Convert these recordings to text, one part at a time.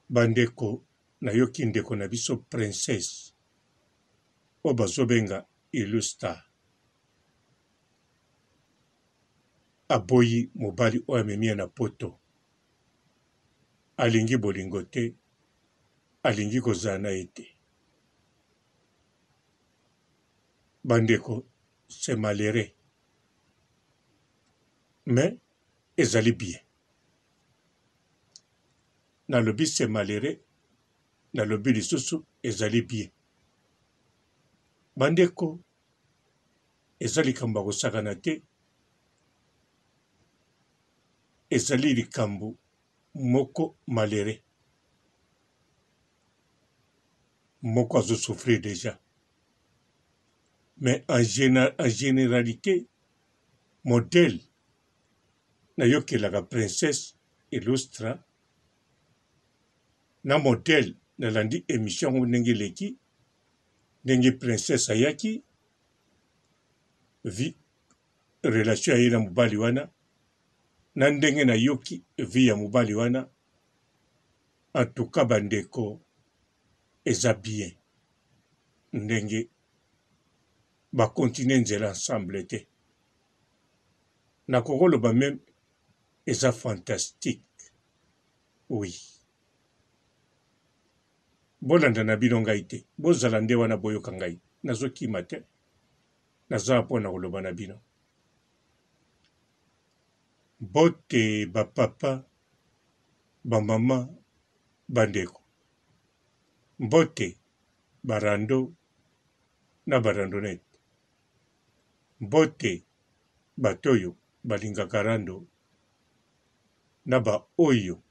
Ba ndeko nayoki ndeko na biso princesse oyo bazo benga Ilusta aboyi mobali oyo amemi ye na poto alingi bolingo te alingi kozala na ye te ba ndeko c'est malheureux mais ezali bien. Nalobi c'est malheureux, nalobi lisusu ezali bien. Bandeko, eza likambo ya kosakana te, ezali likambo moko malheureux. Moko azo souffrir dejà. Mais en, en generalité, modèle nayokelaka princesse illustra na modèle nalandi emission yango ndenge eleki ndenge princesse ayaki vie relation ya ye na mobali wana na ndenge nayoki vie ya mobali wana en tout cas bandeko eza bien ndenge ba continuer nzela ensemble te Nakoki koloba meme eza fantastique oui. Bolanda na bino ngai te, bozala nde wana boyoka ngai, nazo kima te, naza awa pona koloba na bino. Mbote ba papa, ba mama, ba ndeko. Mbote ba rando na ba randonnette. Mbote bato oyo balingaka rando na ba oyo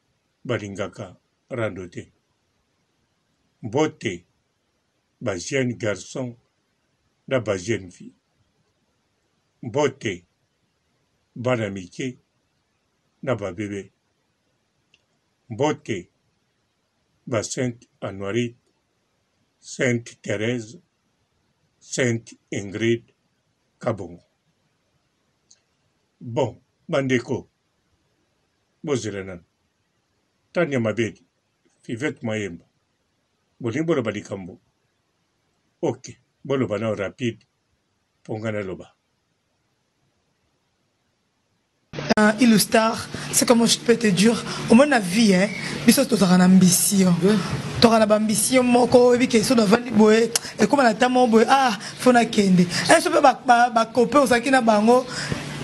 balingaka rando te. Mbote ba jeunes garçons na ba jeunes filles. Mbote bana mike na ba bebe. Mbote ba Sainte Anuarite, Sainte Therèse, Sainte Ingrid Kabongo. Bon ba ndeko bozela nanu Tania Mabedi, Fivette Mayemba bolingi boloba likambo? Ok boloba nao rapide po nga naloba. Illustar c'est comment je peux te dire omoni na vie hein biso tozalaka na ambition tozalaka na baambition moko oyebi ke so navandi boye ekóma na ntango moko boye ah fo nakende eso mpe bakope ozalaki na bango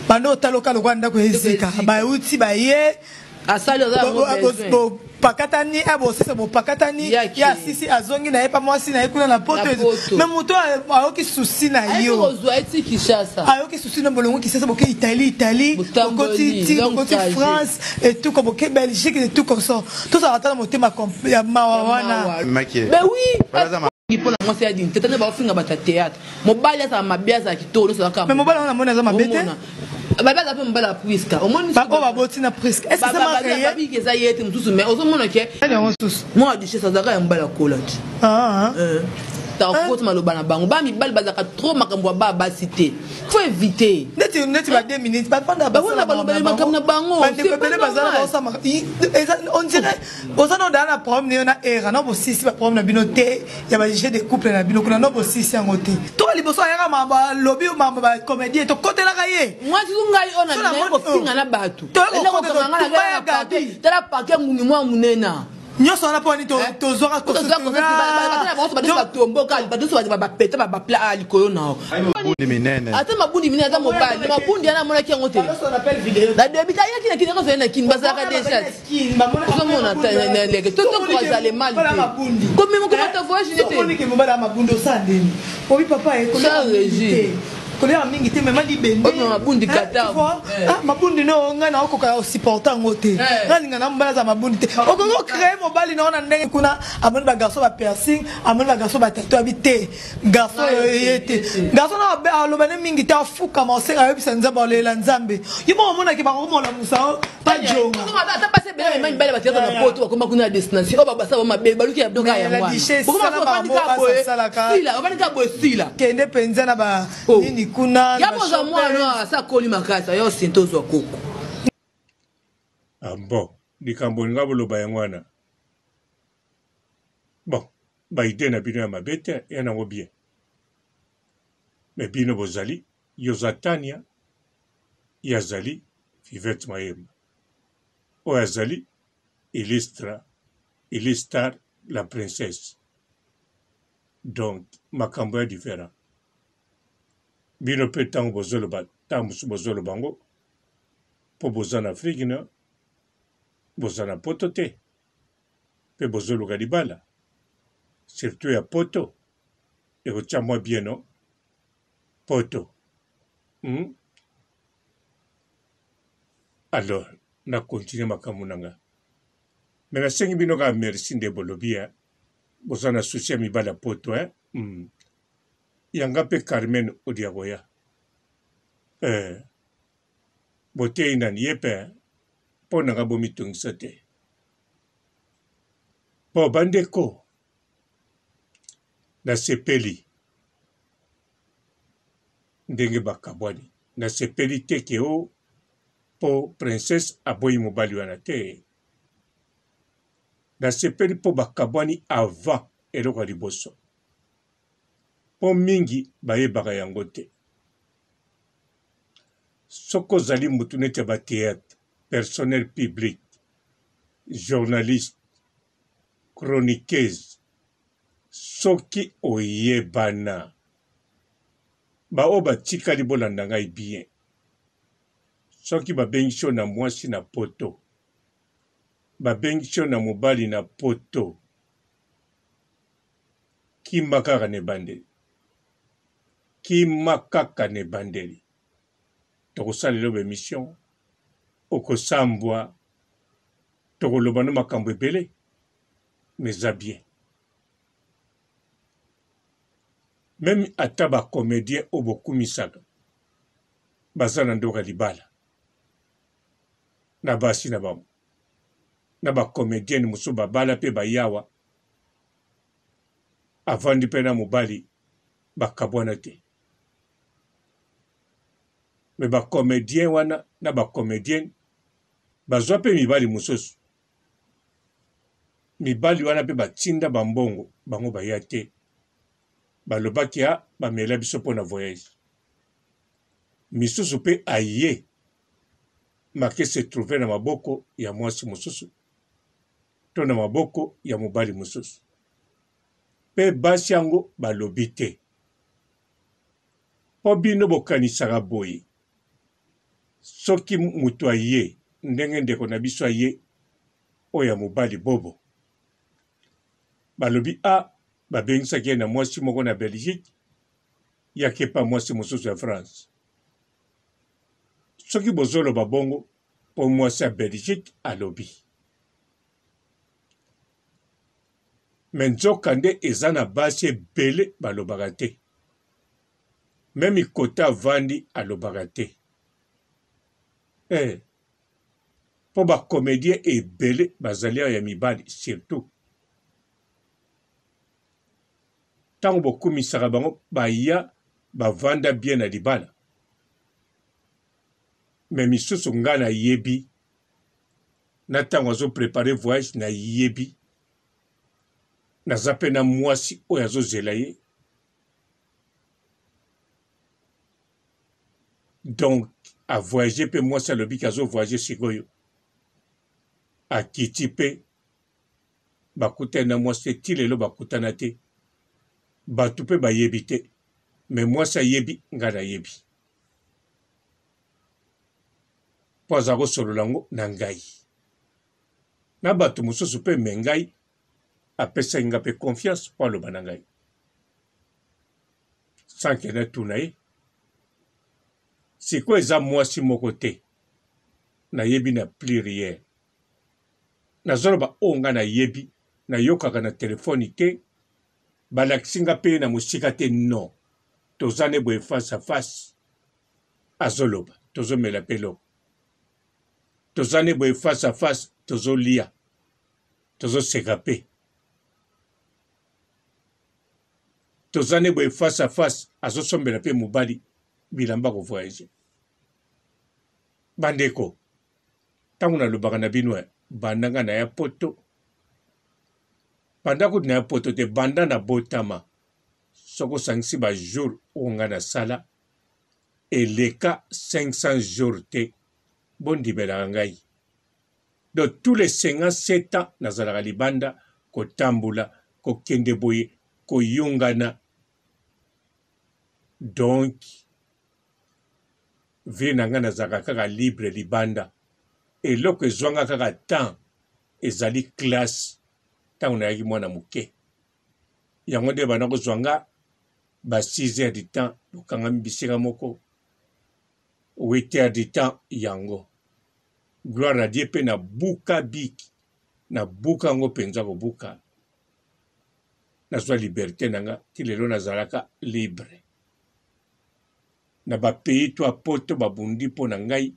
bando otaloka lokola ndako ezika bauti baye asali aza yango besoin bopakatani eh, bosisa bopakatani ye asisi azongi na ye pa mwasi na ye kuna na poto me moto ayoki susi na yo ayoki susi na bolongo kinshasa boke italie italie bokoti ti bokoti france etuka boke belgique et tout comme ça tozala ata na motema ya mawa wana ben oui mpo na mwasi ya dignité tande baofinga bato ya théâtre mobali azala mabe azala kitoko nyonso azalaka mais mobali wana namoni aza mabe te babe aza mpe mobali ya priska omoni oyo baboti na priska est ce que babiki eza ye te mosusu mais ozomona ke yango susu mwana duchesse azalaka ya mobali akola te ah, ah. Eh. takokota maloba na bango ba mibali bazalaka trop makambo ya ba basi te faut éviter neti neti ba 2 minutes bafanda basala balobela makambo na bango bandeko ebele bazala baosama on dirait oza na odala na problème nayo na era na bosisi ba problème na bino te ya ba jeu de couple na bino kuna na bosisi yango te to liboso ayaka mambo alobi mambo ba comédien tokotelaka ye mwasi su ngai oyo na kofinga na bato tala pake ngungi mwa monena nyonso wana mpo nini eh? tozwaka batomboka bato bapeta bapla ah, likolo na ata mabundi minene ata mobali mabundi wana amonaki yango te na debi ayaki na kini akozali na kini bazalaka deja ozomona leke to tokoaza le mal te komema komata voyage nete kolia mingi te mema libende mabundi kata ah, mabundi no ngai naokoka osupporte yango te eh. ngai alinga na mobali aza mabundi te okoki ocree mobali nao na ndenge kuna amoni bagarçon bapiercing amoni bagarçon batato abi te garçon oyo ye te garçon na aloba ne mingi te afukama osenga ayebisa nzambe alela nzambe yo moko omonaki bakokomolamusa yo bajonga ata basi ebele mema mibali batikaka na poto bakoma kuna ya destination oyo babasa mabe baluki ya biloko ya yango boye sila kende mpenza na ba oh. nini kuna ya bozwa mwana asa akoli makasi ayo sinte ozwa koko ah bon likambo olinga boloba yango wana. Bon, ba idee na bino ya mabe te, ya nango bien. Mais bino bozali, yo oza Tania, ye azali Fivette Mayemba. Oyo azali Illustra, Illustar la princesse. Donc makambo ya different. Bino pe tango bozoloba, tango mosusu bozoloba yango po boza na Afrique na boza na poto te pe bozoluka libala surtout ya poto ekotia mwa bien no poto hmm? Alors na continuer makambo na nga me nasengi bino kaka merci nde bolobi ya boza na souci ya mibali ya poto eh? Ya nga mpe Carmen Odiakoya eh, boteyi nani ye mpe mpo na nga bomitungisa te po bandeko nasepeli ndenge bakabwani nasepeli te ke o mpo princesse aboyi mobali wana te nasepeli mpo bakabwani avant eloko ya liboso mpo mingi bayebaka yango te soki ozali motu neti ya ba theatre personnel public journaliste chroniqueuse soki oyebana baoyo batikali bolanda ngai bien soki babengisi yo na mwasi na poto babengisi yo na mobali na poto kima kaka na ebandeli kima kaka na ebandeli tokosalela yo ba emission okosambwa tokoloba no makambo ebele mais eza bien meme ata ba comedien oyo bokumisaka baza na ndoka libala na basi na bango na ba comedienne mosusu babala mpe bayawa avandi mpe na mobali bakabwana te me ba comedien wana na ba comedienne bazwa mpe mibali mosusu mibali wana mpe batinda bambongo bango baya te balobaki a bamela biso mpo na voyage misusu mpe aye make se trouve na maboko ya mwasi mosusu to na maboko ya mobali mosusu mpe basi yango balobi te mpo bino bokanisaka boye soki moto aye ndenge ndeko na biso aye oyo ya mobali bobo balobi a ah, babengisaki ye na mwasi moko na Belgique yake pa mwasi mosusu ya France soki bozoloba bongo mpo mwasi ya Belgique alobi me nzoka nde eza na basi ebele balobaka te meme kota avandi alobaka te eh, mpo ba comedien ebele bazali awa ya mibali surtout ntango bokumisaka bango baya bavanda bien na libala me misusu ngai nayebi na ntango azo prepare voyage nayebi naza mpe na mwasi oyo azozela ye donc a voyage mpe mwasi alobi ke azo voyage sikoyo akiti mpe bakutani na mwasi te ti lelo bakutana te bato mpe bayebi te me mwasi ayebi ngai nayebi mpo aza kosolola yango na ngai na bato mosusu mpe me ngai apesaki ngai mpe confiance mpo aloba na ngai sans que natuna ye sikoyo eza mwasi moko te nayebi na pluriel nazoloba oyo ngai nayebi nayokaka na telefone te balakisi nga mpe na mosika te non toza nde boye face à face azoloba tozomela mpe eloko toza nde boye face à face tozolia tozoseka mpe toza nde boye face à face azosombela mpe mobali bilamba ko voyage bandeko ntango nalobaka na bino eh, banda nga naya poto Banda kutu naya poto te, banda na botama soki osangisi ba jours oyo nga nasala eleka 500 jours te, bondimelaka ngai. Donc tous les 57 ans nazalaka libanda kotambola, kokende boye, koyungana. Donc vie na ngai nazalaka kaka libre libanda. Eloko ezwa nga kaka temps ezali classe ntango nayaki mwana moke. Yango nde ebanda kozwa nga ba 6 heures du temps tokangami bisika moko, 8 heures du temps yango. Gloire à Dieu mpe nabuka bic, nabuka yango mpenza kobuka, nazwa liberte na nga ti lelo nazalaka libre. Na ba pays to ya poto babundi mpo na ngai,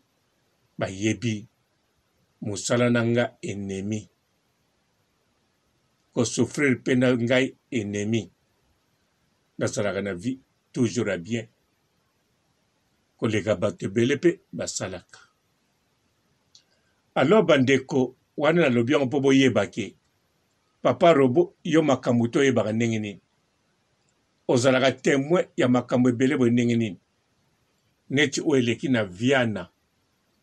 bayebi mosala na nga ennemi, ko souffrir mpe na ngai ennemi. Nazalaka na vie toujours ya bien koleka bato ebele mpe basalaka. Alors bandeko wana nalobi yango mpo boyeba ke papa robot yo makambo to oyebaka ndenge nini? Ozalaka temoin ya makambo ebele boye ndenge nini? Neti oyo eleki na Viana,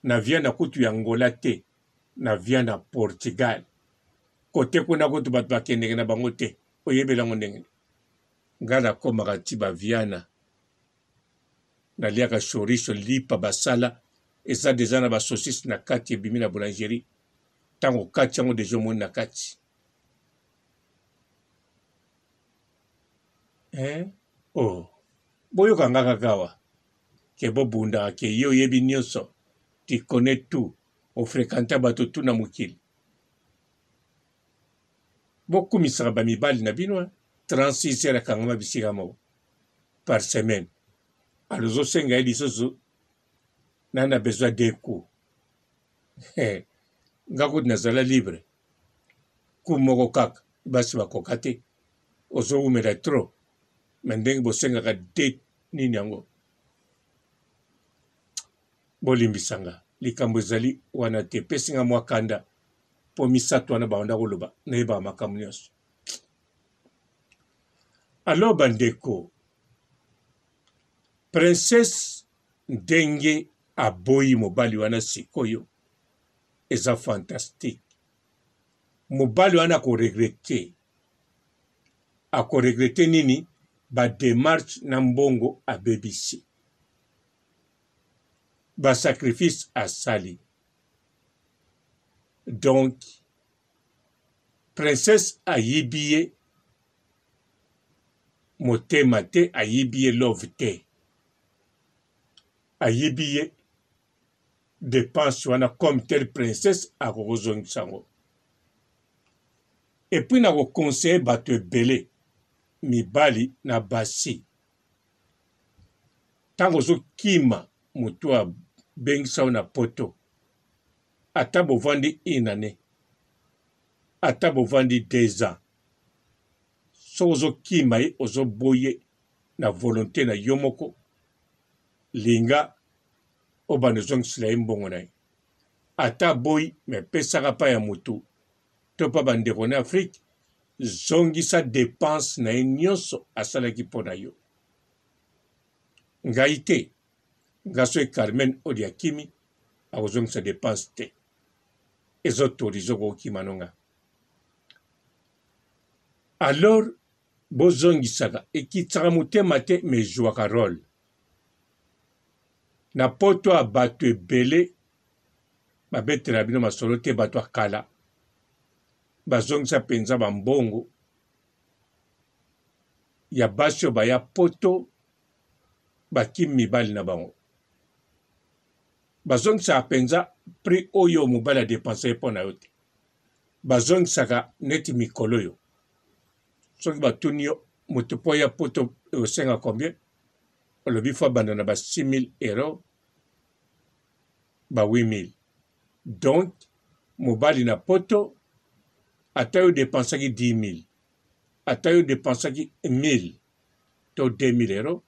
na Viana kutu ya Angola te, na Viana Portugal. Kote kuna kutu bato bakendeke na bango te. Oyebeli yango ndenge nini? Nga nakomaka ti ba Viana naliaka chorizo lipa basala eza deja na ba saucisse na kati ebimi na boulangerie ntango okati yango deja omoni na kati eh? Oh. Boyoka nga kaka awa ke bobundaka ke yo oyebi nyonso, tu connais tout, ofrekanta bato tout na mokili. Bokumisaka ba mibali na bino 36 heures akangama bisika moko par semaine, alors ozosenga ye lisusu na na besoin deux coups. Nga kutu nazala libre coup moko kaka basi bakoka te, ozowumela trop me ndenge bosengaka de nini yango. Bolimbisa nga likambo ezali wana te, epesi nga mwa kanda mpo misato wana banda koloba nayebaka makambo nyonso. Alors bandeko, princesse ndenge aboyi mobali wana sikoyo eza fantastique. Mobali wana ako regretter, ako regretter nini? Ba demarche na mbongo abebisi, ba sacrifice asali. Donc princesse ayibi ye motema te, ayibi ye love te, ayibi ye depense wana comme tel princesse akokozongisa yango. Et puis nako conseiller bato ebele mibali na basi, ntango ozokima moto abengisa yo na poto, ata bovandi une année, ata bovandi 2 ans, soki ozokima ye ozoboye na volonte na yo moko, linga obanda ozongisela ye mbongo na ye. Ata aboyi me pesaka pa ya motu to pa bandeko na Afrique, zongisa depense na ye nyonso asalaki mpo na yo. Ngai te, nga soki Carmen Odi akimi akozongisa depense te, eza autorise okokima no nga. Alors bozongisaka, ekitisaka motema te mais ezuaka role. Na poto ya bato ebele babetela bino masolo te, bato ya kala bazongisa mpenza bambongo ya basi oyo baya poto bakimi mibali na bango, bazongisaka mpenza prix oyo mobali adepense ye mpo na yo te. Bazongisaka neti mikolo oyo soki batuni yo moto mpo ya poto osenga combien, olobi fo abanda na ba 6000 euro ba 8000. Donc mobali na poto ata yo depensaki 10000, ata yo depensaki 1000 to 2000 euro,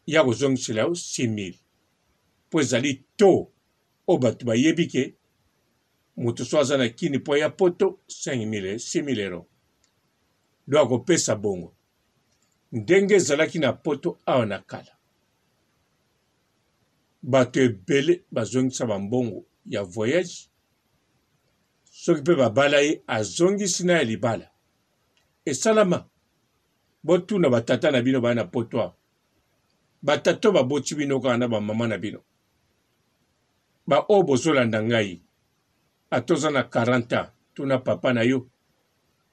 ya kozongisela yo 6000 mpo ezali taux oyo bato bayebi ke moto so aza na kini mpo ya poto 5000 6000 euro. Do akopesa bongo. Ndenge ezalaki na poto awa na kala. Bato ebele bazongisa ba mbongo ya voyage. Soki pe babala ye azongisi na ya libala. Esalama. Botuna ba tata na bino baya na poto awa. Ba tata oyo baboti bino kaka na ba mama na bino. Ba oyo bozolanda ngai ata oza na 40 ans tuna papa na yo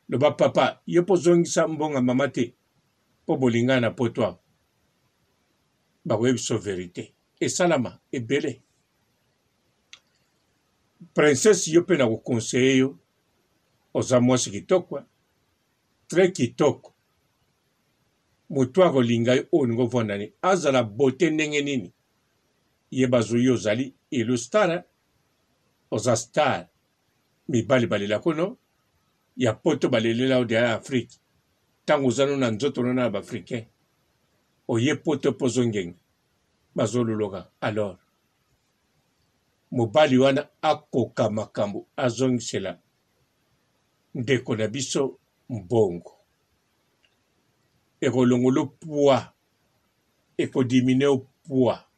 loba papa yo mpo ozongisa mbongo ya mama te mpo bolingana na poto awa bakoyebisa yo verite esalama ebele princesse yo mpe na koconseille yo oza mwasi kitoko très kitoko moto akolinga yo oyo olingi ovanda ne azala bote ndenge nini ye bazwi yo ozali elu star oza star mibali balela kono ya poto balelela yo deya ya afrique ntango oza no na nzoto no na baafricain oye poto mpo ozongenga bazololoka alors mobali wana akoka makambo azongisela ndeko na biso mbongo ekolongolo poids ekodimine yo poids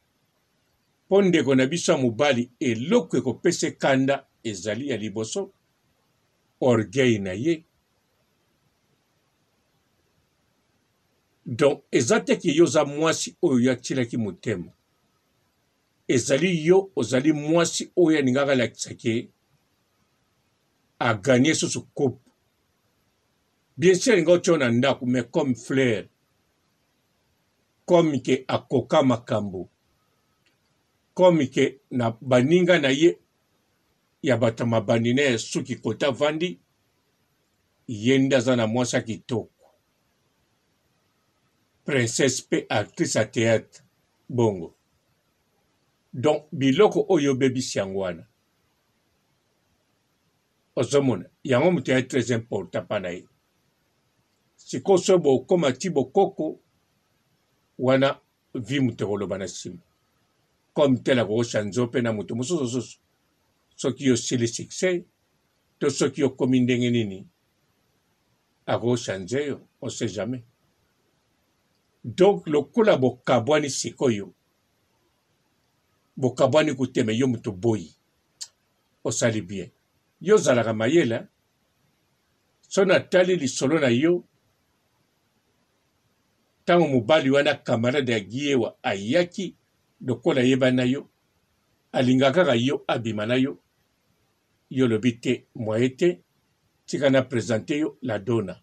Mpo ndeko na biso ya mobali eloko ekopesa ye kanda ezali ya liboso orgueil na ye. Donc eza te ke yo oza mwasi oyo ye atielaki motema. Ezali yo ozali mwasi oyo alingaka alakisa ke a gagner susu coupe. Bien sûr alinga otia yo na ndako mais comme fleur. Comme que akoka makambo. Comme que na baninga na ye ya bato ya mabandi na ya suki kota avandi, ye nde aza na mwasi ya kitoko. Princesse pe actrice ya theatre bongo. Donc biloko oyo obebisi yango wana. Ozomona yango moto ya très important pa na ye. Sikoyo soki bokoma ti bokoko wana vie moto ekoloba na nsima comme tel akokosha nzo mpe na moto mosusu mosusu soki yo osili succès to soki okomi ndenge nini akochange yo on sait jamais donc lokola bokabwani sikoyo bokabwani kuteme yo moto boyi osali bien yo ozalaka mayele so natali lisolo na yo ntango mobali wana camarade ya Giyewa ayaki lokola ayebani na yo alinga kaka yo abima na yo yo olobi te moyen te tika na presente yo la dona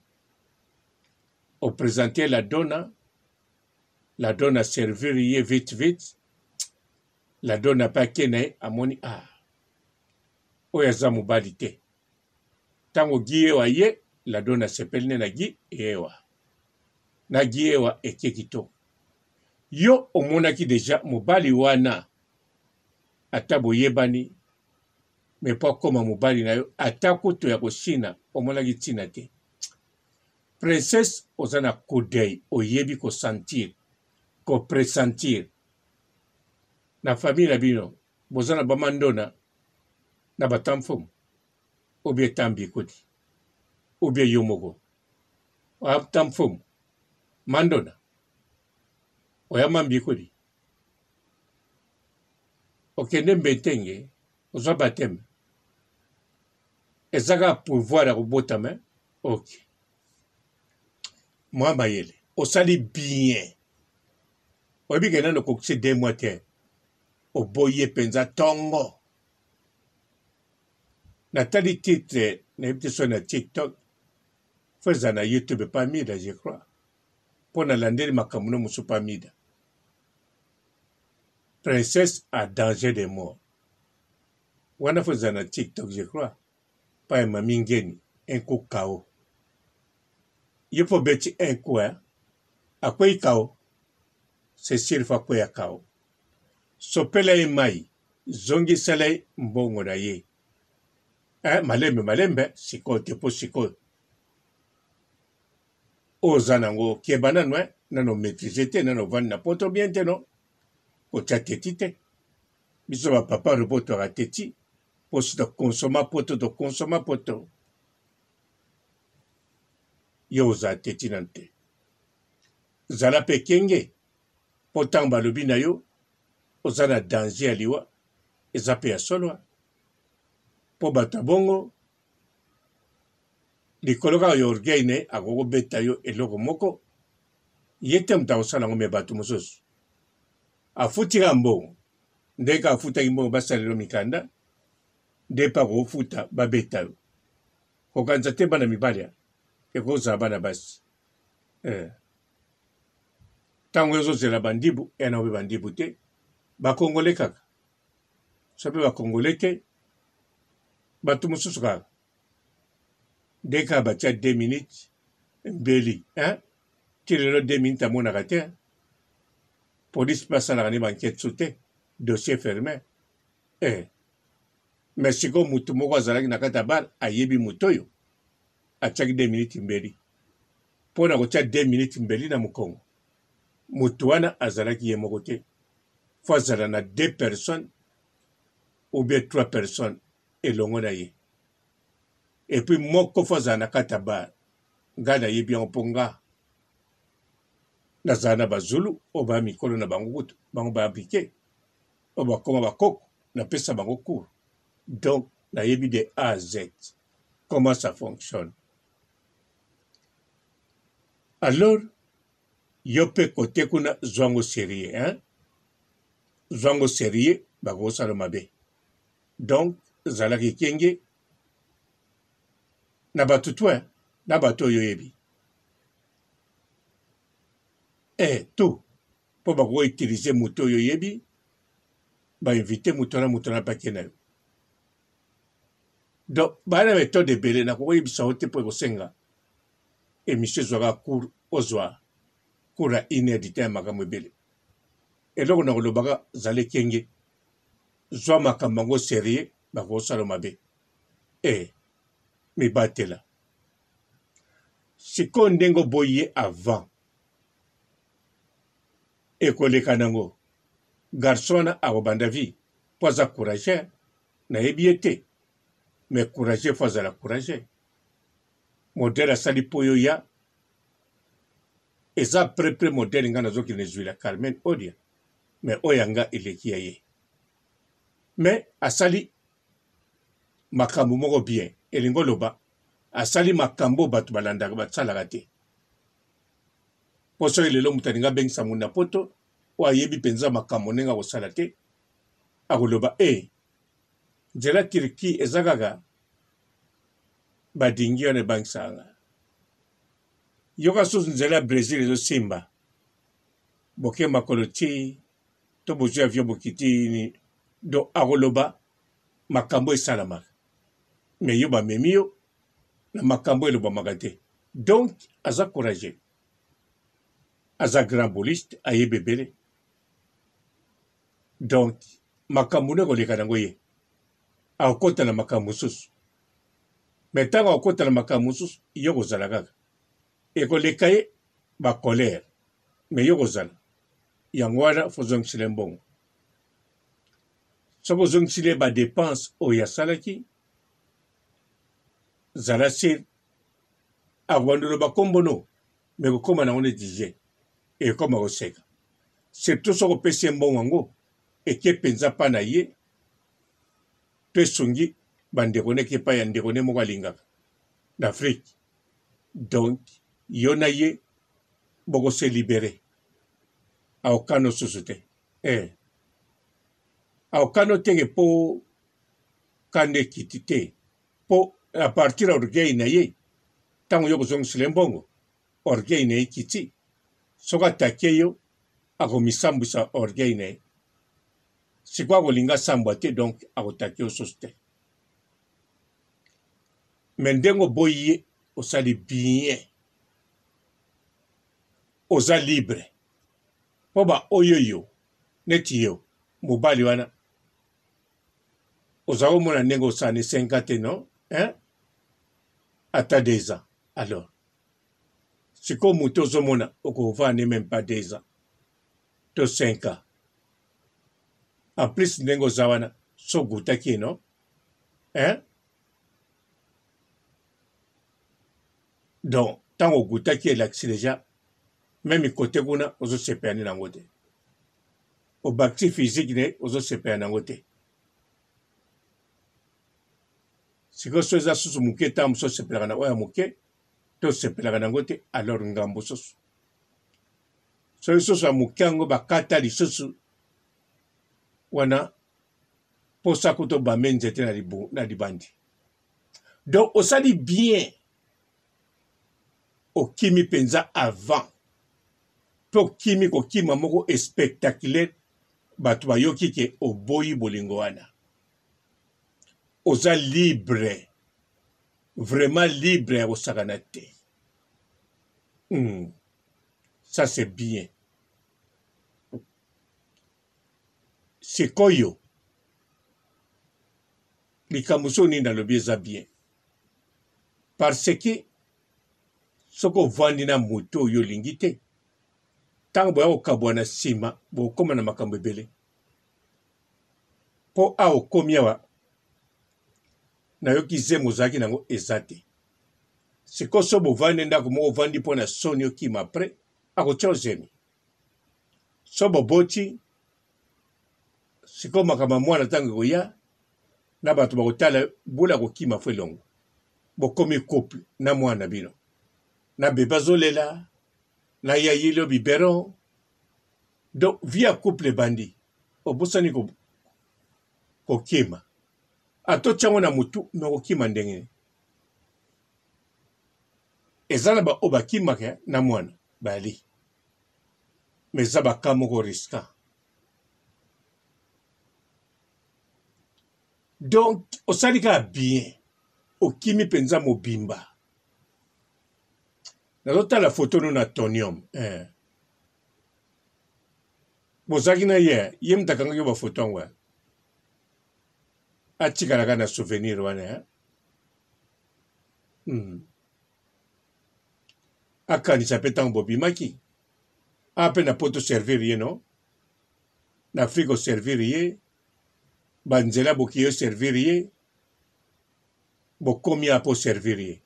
opresente la dona la dona servir ye vite vite la dona pe ake na ye amoni ah oyo aza mobali te ntango Giyewa aye la dona asepeli nde na Giyewa na Giyewa eke kitoko yo omonaki deja mobali wana ata boyebani me mpo akoma mobali na yo ata kutu ya kosina omonaki ntina te princesse oza na coup d'oeil oyebi kosentir kopresentir na famille na bino boza na bamandona na batamfumu obie tambikudi obie yo moko tamfumu mandona oya mambikudi okende mbetenge ozwa bateme eza kaka pouvoir ya kobotama ok mwa mayele osali bien oyebi ke nano okokisi de mois te oboyi ye mpenza ntongo natali titre nayebi te soki na tiktok fo eza na youtube pa mida je crois mpo nalandeli makambo no mosusu pa mida princesse a danger de mort wana fo eza na tiktok je crois pa ya mami ngeni un coup kao ye mpo obeti un coup hein? akwei kao c'est sûr fo akweya kao sopela ye mai zongisela ye mbongo na ye eh, malembe malembe sikoyo te mpo sikoyo oyo oza nango keba nanu eh, nano maîtrise te nano ovandi na poto bien te no kotya teti te biso bapapa robotwaka teti mpo si tokonsoma poto tokonsoma poto. Yo ozala teti nanu te. Zala pe ekenge po tango balobi na yo oza na danger ya liwa eza pe ya solo po bato ya bongo likolo kaka ya orgueil na ye akoki kobeta yo eloko moko ye te moto akosala yango me bato mosusu afuti kaka mbongo ndenge kaka afutaki mbongo basalela mikanda nde mpe akofuta babeta yo kokanisa te bana mibali ekozala bana basi eh. Ntango yo ozozela bandibu ya na obe bandibu te bakongole kaka so mpe bakongole te bato mosusu kaka nde kaka batia 2 minutes mbeli hein? Ti lelo 2 minutes amonaka te polise mpe asalaka ne bankete so te dossier ferme eh. Mais sikoyo motu moko azalaki na kati ya bar ayebi moto oyo atiaki 2 minutes mbeli mpo na kotia 2 minutes mbeli na mokongo moto wana azalaki ye moko te fo azala na deux personnes ou bien trois personnes elongo na ye epuis moko fo azala na kati ya bar ngai nayebi yango mpo nga nazala na bazulu oyo baya mikolo na bango kutu bango baya pike oyo bakoma bakoko napesa bango cours donc nayebi de A à Z comment ça fonctionne alors yo mpe kote kuna zwango serieux hein? Zwango serieux bakosala mabe donc zalaki ekenge na bato to na bato oyo oyebi eh, tout mpo bakoki utiliser moto oyo oyebi bainvite moto wana moto wana pake na yo donc baya na methode ebele nakoki koyebisa yo te mpo ekosenga emission ezwaka cour ozwa cour ya une heure du temps ya makambo ebele eloko na kolobaka zala ekenge zwa makambo yango serieux bakosala mabe e mibatela sikoyo ndenge oboyi ye avant ekoleka nango garçon wana akobanda vie mpo aza courageux nayebi ye te mais courageux fo azala courageux modèle asali mpo yo ya eza prepre modèle ngai nazokende zuila Carmen Odia mais oyo ya nga eleki ya ye mais asali makambo moko bien elingi oloba asali makambo bato balandaka basalaka te mpo soki lelo moto alingi abengisa moto na poto oyo ayebi mpenza makambo ndenge akosala te akoloba e eh, nzela Turquie eza kaka badingi wana ebangisaka nga yoka susu nzela ya Brésil ezosimba boke makolo ti to bozwi avion bokiti nini donc akoloba makambo esalamaka me yo bamemi yo na makambo elobamaka te donc aza courageux aza grand boliste ayebi ebele donc makambo nde koleka nango ye akokota na makambo mosusu me ntango akokota na makambo mosusu yo kozala kaka ekoleka ye bacolere me yo kozala yango wana fozongisela ye mbongo soki ozongiseli ye badepense oyo asalaki zala sir akobanda oloba nkombo no me kokóma nango neti je ekóma koseka surtout soki opesi ye mbongo yango eke mpenza mpa na ye to esungi bandeko neke epai ya ndeko ne moko alingaka na afrike donc yo na ye bokose libere aokano susu te eh. Aokano teke mpo kanda ekiti te mpo a partir ya orgueil na ye ntango yo kozongisela ye mbongo orgueil na ye ekiti soki atake yo akomisambwisa orgueil na ye sikoyo akolinga asambwa te donc akotake yo susu te me ndenge oboyi ye osali bien oza libre mpo baoyo yo neti yo mobali wana oza komona ndenge osala ne 5 ans te non hein? Ata 2 ans alors sikoyo moto ozomona okovanda ne même pas 2 ans to 5 ans en plus ndenge oza wana so ogutaki ye non hein? Donc. Ntango ogutaki elakisi deja meme kote kuna ozosepela nde nango te. Obakisi physique ne ozosepela nango te. Sikoyo so eza susu moke ntango mosusu osepelaka na oyo ya moke to osepelaka nango te alors ngambo susu. Soki susu ya moke yango bakata lisusu wana posa kutu obambe nzete na, libu, na libandi. Donc osali bien okimi mpenza avant mpe okimi kokima moko espectaculaire bato bayoki ke oboyi bolingo wana oza libre vraiment libre ya kosakana te mm. ça c'est bien sikoyo likambo so nini nalobi eza bien parce que soki ovandi na moto oyo olingi te ntango boya kokabwana nsima bokoma na makambo ebele mpo awa okomi awa nayoki zemi ozalaki nango eza te sikoyo so bovandi ndako moko ovandi mpo na soni okima apres akotya yo zemi so boboti sikoyo makambo ya mwana ntango ekoya na bato bakotala bula kokima fo elongo bokomi couple na mwana bino na bebe azolela na ye ayeli yo biberon donc vie ya couple ebandi obosani kokima ata otya yango na motu me okokima ndenge nini eza na baoyo bakimaka na mwana bali me eza baka moko risquant donc osali kaka bien okimi mpenza mobimba nazotala foto no na tonium eh. bozalaki na ye ye moto akangaki bafoto yango eh. atikalaka na souvenir wana eh. hmm. akanisa mpe ntango bobimaki a mpe na poto servir ye no na afrike oservir ye banzela bokiye servir ye bokomi apo servir ye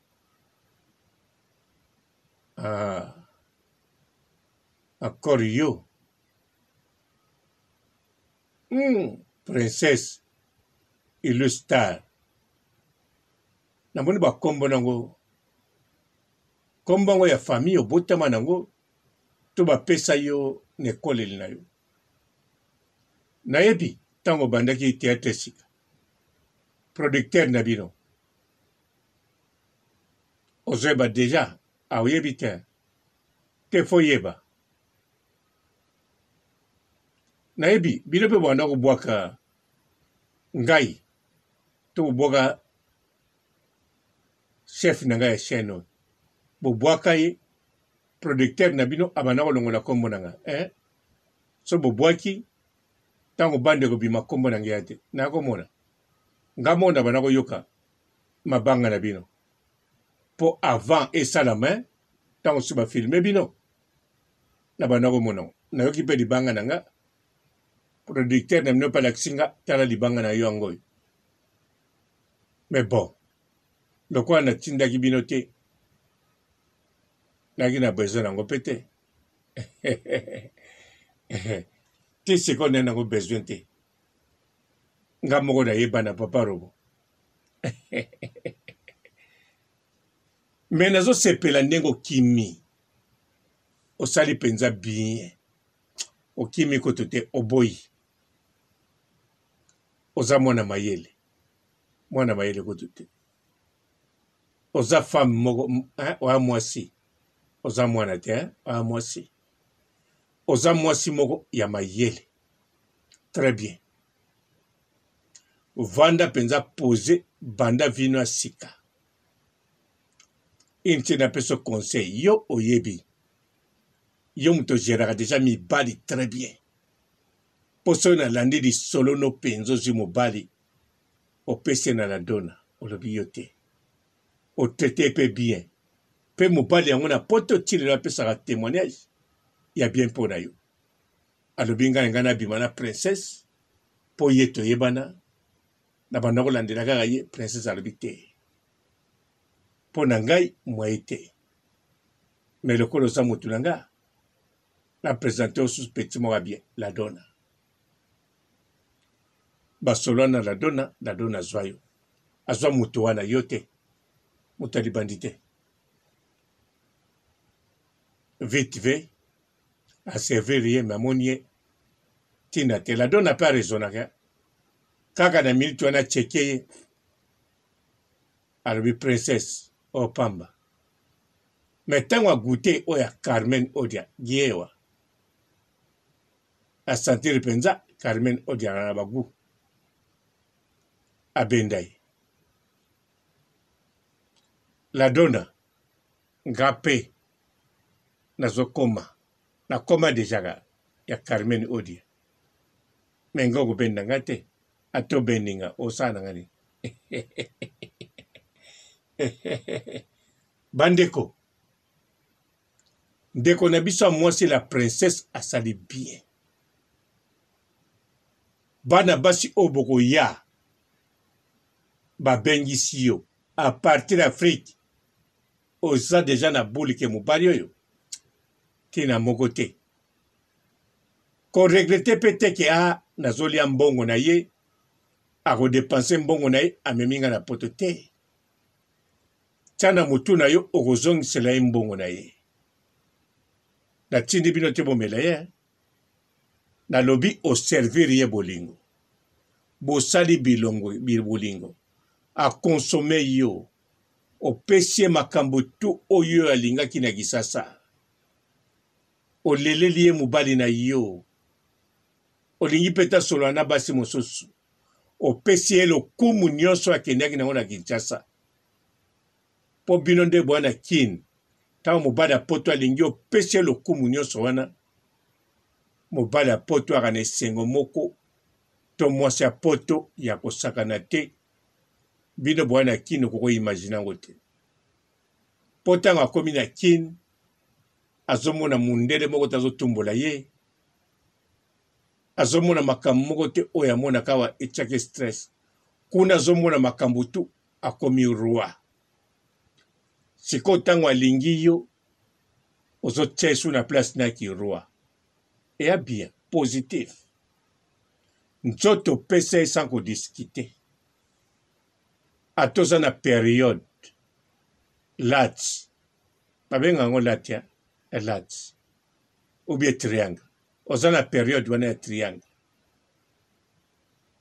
ah. Encore yo hmm, princesse illustar namoni bakombo nango kombo yango ya famille obotama nango to bapesa yo na ekoleli na yo nayebi ntango obandaki theatre sika producteur na bino ozoyeba deja aoyebi te te fo yeba nayebi bino mpe bobanda kobwaka ngai to bobwaka chef na ngai ya chaîne oyo bobwaka ye producteur na bino abanda kolongola nkombo na ngai eh? so bobwaki ntango bande ekobima nkombo na ngai ya te nakomona ngai moko na banda koyoka mabanga na bino mpo avant esalama eh? ntango mosusu bafilme bino na banda komona yango nayoki mpe libanga na nga producteur na bino mpe alakisi nga tala libanga na yo yango oyo mais bon lokola natindaki bino te nayaki na besoin nango mpe te ti sikoyo nayaki nango besoin te nga moko nayebana papa robo me nazosepela ndenge okimi osali mpenza bien okimi kutu te oboyi oza mwana mayele mwana mayele kutu te oza femme moko hein, oya mwasi oza mwana te hein, oya mwasi oza mwasi moko ya mayele très bien vanda mpenza pose banda vino ya sika inti napesa conseil yo oyebi yo moto ogeraka deja mibali très bien mpo soki nalandi lisolo no mpenza ozwi mobali opesi ye na ladona olobi yo te otraite ye mpe bien mpe mobali yango na poto ti lelo apesaka témoignage ya bien mpo na yo alobi ngai ngai nabima na princesse mpo ye toyebana na banda kolandela kaka ye princesse alobi te mpo na ngai mwaye te. Mais lokola oza motu na nga, na presente yo susu petit moko ya bien, la dona. Basolola na la dona, la dona azwa yo. Azwa moto wana, yo te. Moto ya libandi te. Vite ve, a servir ye mais amoni ye ntina te. La dona pe a raisonnaka kaka na minute wana acheke ye alobi princesse oyo pamba mais ntango agoute oyo ya Carmen Odia giewa asentir mpenza Carmen Odia na bagu abenda ye la dona nga mpe nazokoma nakoma deja ka ya Carmen Odia me nga okobenda nga te ata obendi nga osala na nga nini bandeko ndeko na biso ya mwasi la princesse asali bien bana basi oyo bokoya babengisi yo a partir afrique oza deja na boule ke mobali oyo ntina moko te ko regrette pe te ke a ah, nazolia mbongo na ye akodepense mbongo na ye amemi nga na poto te tya na motu na yo okozongisela ye mbongo na ye natindi bino te bomela ye nalobi oservir ye bolingo bosali bilongo bolingo akonsome yo Opesi ye makambo tout oyo alingaki na kisasa. Oleleli ye mobali na yo. Olingi pe te asolola na basi mosusu. Opesi ye lokumu nionso akendaki nango na Kinshasa. Po bino nde boa na kin, tango mobali ya poto alingi yo opesi ye lokumu nionso wana, mobali ya poto aka na esengo moko to mwasi ya poto ya kosakana te. Bino boa na kin okoko imagine yango te. Po tango akomi na kin azomona mundele moko te azotumbola ye, azomona makambo moko te oyo amonaka awa etiaki stress. Kuna azomona makambo tu akomi roi. Sikoyo tango alingi yo ozotia ye su na place na ki roi. Eya bien, positif. Nzoto pesa ye sans ko discuter. Ata oza na periode lati babenga yango lati ya lati ou bien triangle oza na periode wana ya triangle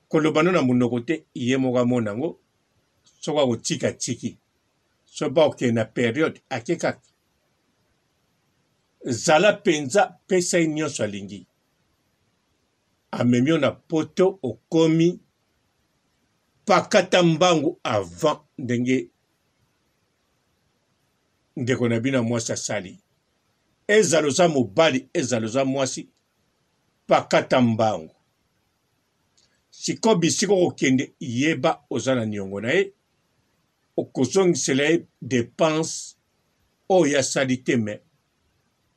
koloba no na monoko te ye moko amona yango soki akotika atiki soki mpe akokende na periode ake kaka zala mpenza pesa ye nyonso alingi amemi yo na poto okomi pakata mbangu avant ndenge ndeko na bino ya mwasi asali ezala oza mobali ezala oza mwasi pakata mbangu sikoyo bisika okokende yeba oza na niongo na ye okozongisela ye depense oyo asali te me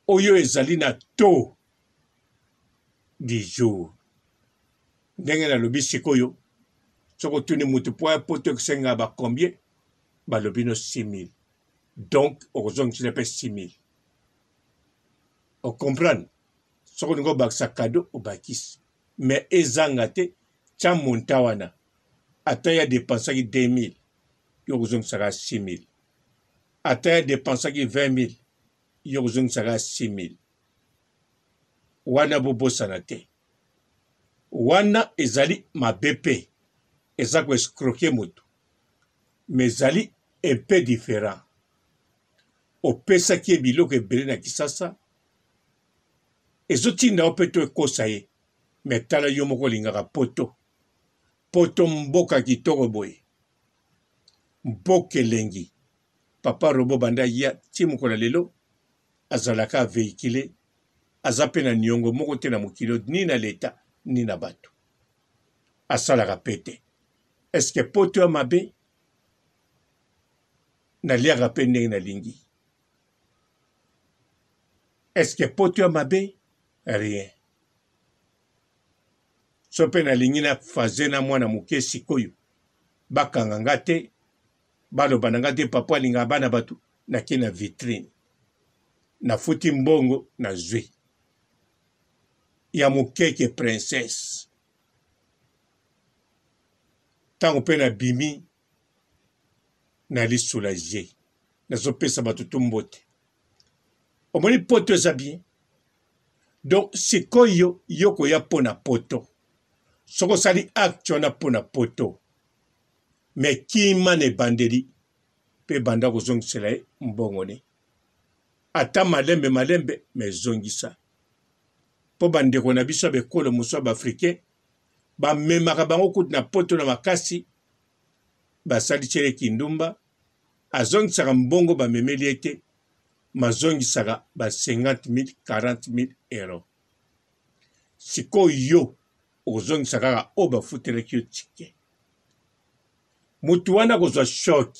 oyo ezali na taux du jour ndenge nalobi sikoyo soki otuni motu mpo ya poto ekosenga ba combien balobi no 6000 donc okozongisela mpe 6000 ocomprendre soki olingi obakisa kado obakisi mais ezanga te tya monta wana ata ye adepensaki 2000 yo okozongisaka 6000 ata ye adepensaki 20000 yo okozongisaka 6000 wana bobosana te wana ezali mabe mpe eza ko escroquer moto mais ezali un peu différent opesaki ye biloko ebele na kisasa ezotinda yo mpe to ekosa ye me tala yo moko olingaka poto poto mboka kitoko boye mboka elengi papa robo banda ya ti mokolo ya lelo azalaka vehicule aza mpe na niongo moko te na mokili ni na leta ni na bato asalaka pe te eske poto ya mabe naliaka mpe ndenge nalingi eske poto ya mabe rien so mpe nalingi na faze na mwana moke sikoyo bakanga nga te baloba na nga te papa alingaka bana bato nake na vitrine. Nafuti mbongo nazwi ya mokeke princesse. Ntango mpe nabimi nali soulage, nazopesa bato tu mbote. Omoni poto eza bien. Donc sikoyo yo koya mpo na poto, soki osali acte wana mpo na poto, mais kima na ebandeli mpe banda kozongisela ye mbongo ne ata malembe malembe mais zongisa mpo bandeko na biso ya bekolo mosusu ya baafricain bamemaka bango kutu na poto na makasi basaliseli ye kindumba azongisaka mbongo bamemeli ye te mazongisaka ba 50 000 40 000 euro sikoyo yo okozongisa kaka oyo bafutelaki yo tike motu wana akozwa choc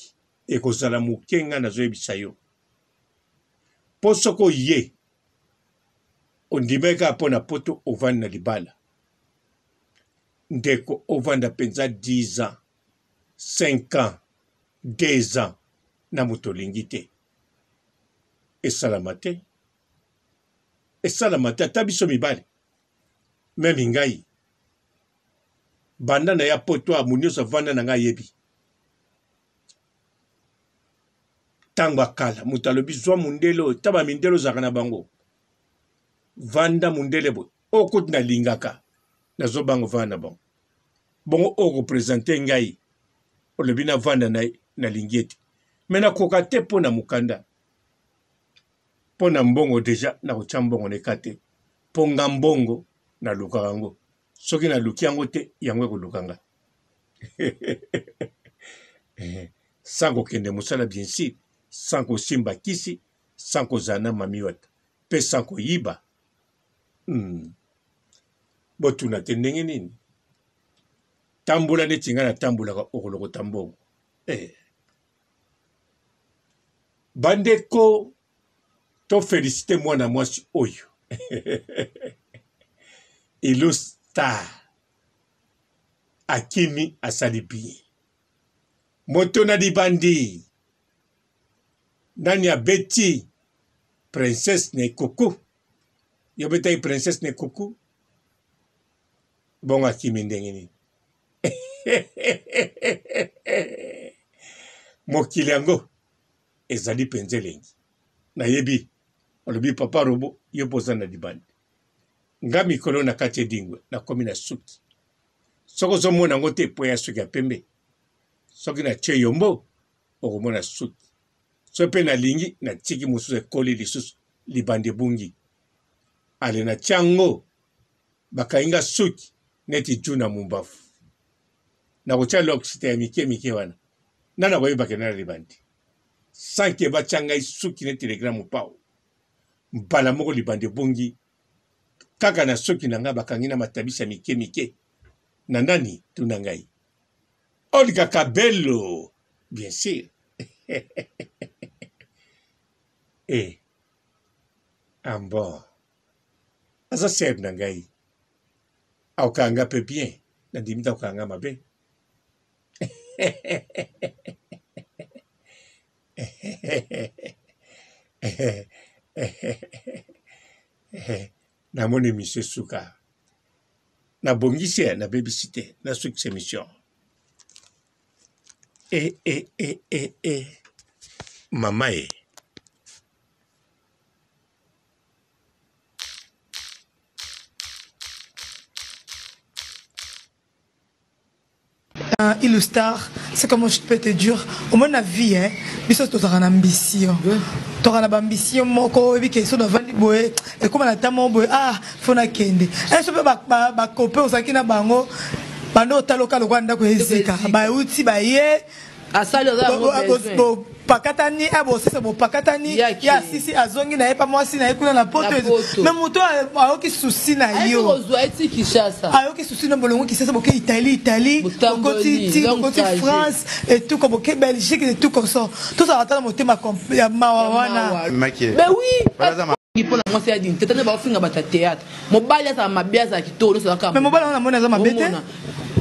ekozala moke ngai nazoyebisa yo mpo soki oye ondimaki kaka mpo na poto ovandi na libala ndeko ovanda mpenza 10 ans 5 ans 2 ans na moto olingi te esalama te esalama te ata biso mibali meme ngai banda na ya poto a nyonso avanda na ngai ayebi ntango ya kala moto alobi zwa mondele oyo ta bamindele ozalaka na bango vanda mondele boye oyo kutu nalingaka nazobanga ovanda na bango bongo oyo kopresente ngai olobi navanda na ye nalingi ye te me nakoka te mpo na mokanda mpo na mbongo deja nakotya mbongo na eka te mpo nga mbongo nalukaka yango soki naluki yango te yango ekoluka nga sans kokende mosala bien sûr sans kosimba kisi sans kozala na mami wata mpe sans koyiba hmm. botuna te ndenge nini tambola neti ngai natambolaka okolokota mbongo eh. Bandeko to felicite mwana mwasi oyo ilo star akimi asali bien moto na libandi nani abeti princesse na ekuku yo obetaki princesse na ekuku bongo akimi ndenge nini mokili yango ezali mpenza elengi nayebi olobi papa robo yo mpo oza na libandi nga mikolo na kati edingwe nakomi na suki soki ozomona yango te mpo ya suki ya pembe soki natie yombo okomona suki soki mpe nalingi natiki mosusu ekoli lisusu libandi ebungi ale natia yango bakangi nga suki neti juna mumbafu nakotia locks te ya mike mike wana nga nakoyeba ke na libandi sans ke batya ngai suki neti le grand mopao mbala moko libandi ebongi kaka na suki na ngai bakangi na matabisi ya mike mike na nani tuna ngai Olga Cabello bien sûr eh ah bon aza sœur na ngai akokanga nga mpe bien nandimi te akokanga nga mabe namoni emission esuka nabongisi ya nabebisi te nasukisa emission e e e e e mama e Uh, Illustar, c'est comment je peux te dire au moins na vie hein biso tozalaka na ambition tozalaka na baambition moko oyebi ke so navandi boye ekóma na ntango moko boye ah fo nakende eso mpe bakope ozalaki na bango bando otaloka lokola ndako ezika bauti baye asali aza yango besoin bopakatani eh, bosisa bopakatani ye asisi azongi na ye pa mwasi na ye kuna na poto me moto ayoki susi na yo ayoki susi na bolongo kisasa boke italie italie bokoti ti bokoti france etuka boke belgique et tout comme ça tozala ata na motema ya mawa wana ben oui mpo na mwasi ya dini tete nde baofinga bato ya théâtre mobali azala mabe azala kitoko nyonso azaka mobali wana namoni aza mabe te.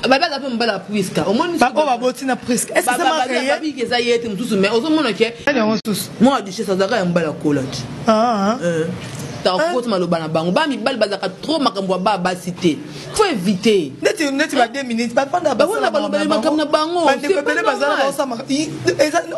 Babi aza mpe mobali ya Priska. Omoni oyo baboti na Priska, est ce que c'est marié? Babi eza ye te mosusu, mais ozomona ke yango mosusu. Mwana duchesse azalaka ya mobali ya kola ti. Ah, ah. Takoti maloba na bango, ba mibali bazalaka trop makambo ya ba basi te, faut éviter. Neti ba 2 minutes bafanda. Bafanda, balobeli makambo na bango. Bandeko C'est pas ebele bazala normal. baosama.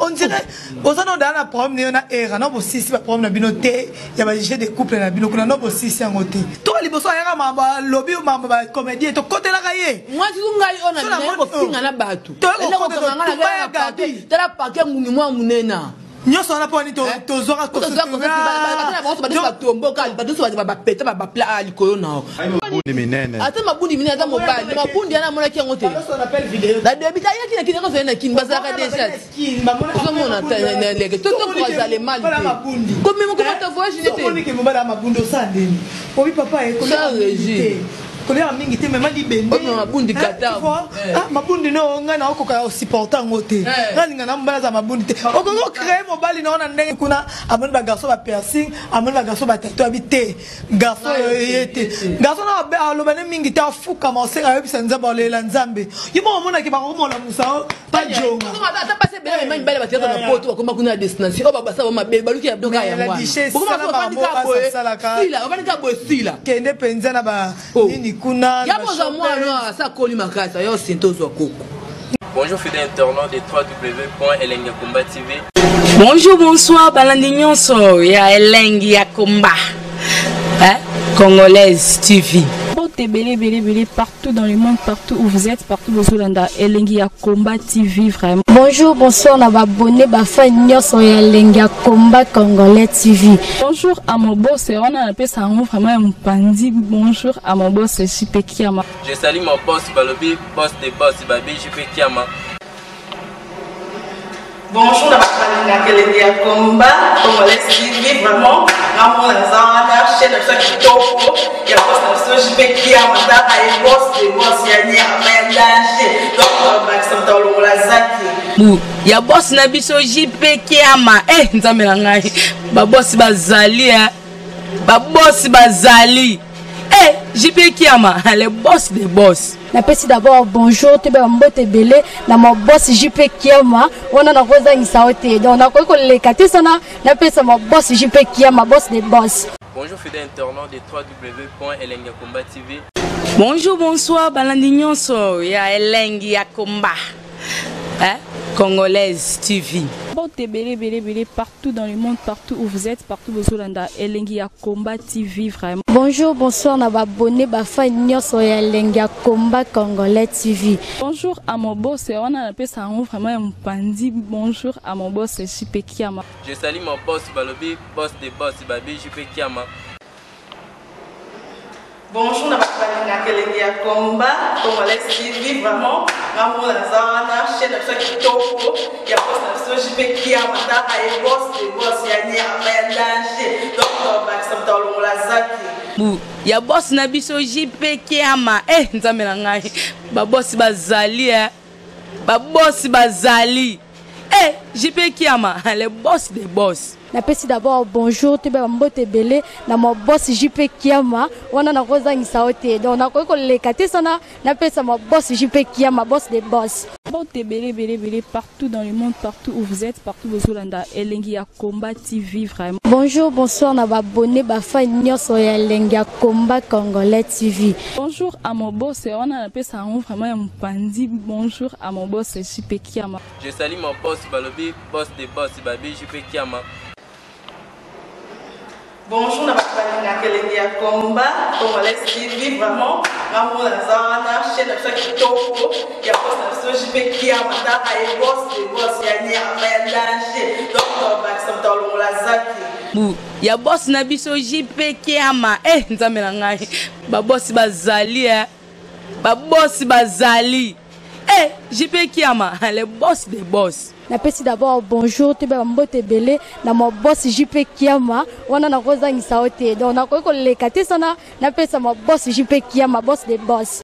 On dirait oza na odala na problème na yo na era na bosisi baproblème na bino te ya bajeu de couple na bino kuna, no bosisi yango te. Toka liboso ayaka mambo, alobi mambo bacomédien, tokotelaka ye. Mwasi su ngai oyo So na na kofinga na bato. Toyei Eloko kokota kokanga tumba na ya ngai na parquet. Gabi. Tala parquet ngungi mwa monene. Nyonso wana mpo wani tozwaka. Batomboka bato nyonso bapeta bapla likolo na yo. Mabundi minene. Ata mabundi minene, ata mobali mabundi wana amonaki yango te na début. Ayaki na kini, akozali na kini, bazalaka déjà. Ozomona leke totokoaza le mal te komema komata voyage nete. Omonike mobali ya mabundi, osala ndeni obi papa Sans régime. Kolia mingi te, mema libende. Oyo mabundi kata. Ah, mabundi no ngai na okoka osupporte yango te. Ngai alinga na mobali aza mabundi te. Okoki ocréer mobali na yo na ndenge kuna amoni bagarçon bapiercing, amoni bagarçon batatou, abi te, garçon oyo ye te. Garçon na aloba ne mingi te, afukama, osenga, ayebisa Nzambe, aolela Nzambe. Yo moko omonaki bakokomona mosa bajonga. Ata basi ebele mema mibale batiaka na poto, bakoma kuna ya destination oyo basala mabe, baluki ya doka yango La wana. duchesse, Bokoma sala bafandi bango, kaka boye, asalaka. sila bafandi kaka boye, sila. Kende mpenza na ba Oh. nini kuna na Ya ba kozwa shopping. mwana asa akoli makasi, ayo sinte ozwa koko. Bonjour fidèles internautes de www.elengakomba TV. Bonjour, bonsoir, balandi nyonso ya Elengi ya Komba, hein? Congolaise TV. Mbote ebele ebele ebele partout dans le monde, partout où vous êtes, partout bozolanda Elengi ya Combat TV vraiment. Bonjour, bonsoir na babone bafan nyonso ya Elengi ya Combat Congolais TV. Bonjour à mon boss, wana napesa yango vraiment ya mopandi. Bonjour à mon boss JP Kiama. Je salue mon boss Balobi, boss des boss, Babi JP Kiama. Bonjour na bato balingaka Elengi ya Combat Congolais TV vraiment. Ngamona naza wana, chaîne na biso ya kitoko ya boss na biso JP Kiama. Taka ye, boss de boss ya nyama ya danger, donc bakisa moto alongola zaki. Bu ya boss na biso JP Kiama. Eh, nzambe na ngai, babosi bazali, eh. Babosi bazali. Eh, JP Kiama, le boss des boss. Napesi d'abord bonjour, toyeba mbote ebele na maboss JP Kiama. Wana nakozangisa yo te, donc nakoki koleka te sana napesa maboss JP Kiama, boss de boss. Bonjour fidèles internautes de www.elengakomba TV. Bonjour, bonsoir, balandi nyonso ya Elengi ya Komba, hein? Congolaise TV. Mbote ebele ebele ebele partout dans le monde, partout où vous êtes, partout bozolanda Elengi ya Combat TV vraiment. Bonjour, bonsoir na babone bafan nyonso ya Elengi ya Combat Congolais TV. Bonjour à mon boss, wana napesa yango vraiment ya mopandi. Bonjour à mon boss JP Kiama. Je salue mon boss Balobi, boss des boss, Babi JP Kiama. Bonjour na bato balingaka Elengi ya Combat Congolais TV vraiment. Ngamona naza wana, chaîne na biso ya kitoko ya boss na biso JP Kiama. Taka ye, boss de boss ya nyama ya danger, donc bakisa moto alongola zaki. Bu ya boss na biso JP Kiama. Eh, nzambe na ngai, babosi bazali, eh. Babosi bazali. Eh, JP Kiama, le boss des boss. Napesi d'abord bonjour, toyeba mbote ebele na maboss JP Kiama. Wana nakozangisa yo te, donc nakoki koleka te sana napesa maboss JP Kiama, boss de boss. Mbote ebele ebele ebele partout dans le monde, partout où vous êtes, partout bozolanda Elengi ya Combat TV vraiment. Bonjour, bonsoir na babone bafan nyonso ya Elengi ya Combat Congolais TV. Bonjour à mon boss, wana napesa yango vraiment ya mopandi. Bonjour à mon boss JP Kiama. Je salue mon boss Balobi, boss des boss, Babi JP Kiama. Bonjour na bato balingaka Elengi ya Combat Congolais TV vraiment. Ngamona naza wana, chaîne na biso ya kitoko ya boss na biso JP Kiama. Taka ye, boss de boss ya nyama ya danger, donc bakisa moto alongola zaki. Bu ya boss na biso JP Kiama. Eh, nzambe na ngai, babosi bazali, eh. Babosi bazali. Eh, JP Kiama, le boss des boss. Napesi d'abord bonjour, toyeba mbote ebele na maboss JP Kiama. Wana nakozangisa yo te, donc nakoki koleka te sana napesa maboss JP Kiama, boss de boss.